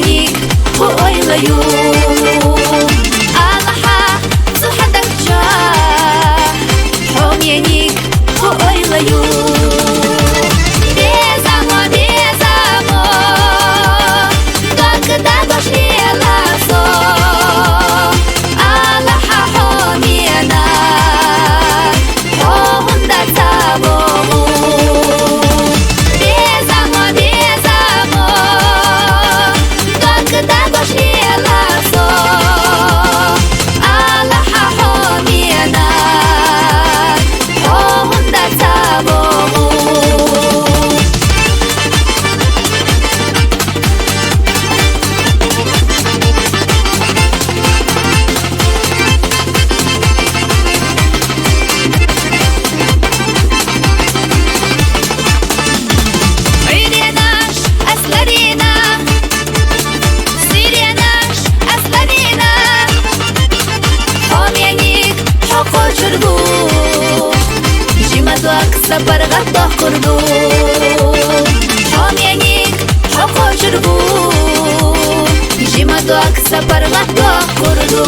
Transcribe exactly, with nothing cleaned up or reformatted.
Хьоменик хьо ойлаю, Аллахьа цу хьадагча. Хьоменик хьо ойлаю. Безамо, безамо, дог дагош леласо. Аллахьа хьомена, хьо гьунда цаво. Безамо, безамо, дог дагош леласо. Аллахьа хьомена, хьо гьунда цаво. Иренаш асларина, сиренаш асларина. Хьоменик хьо къочургу, жимаду акса паргъат дохкурду. Хьоменик хьо къочургу, жимаду акса паргъат дохкурду.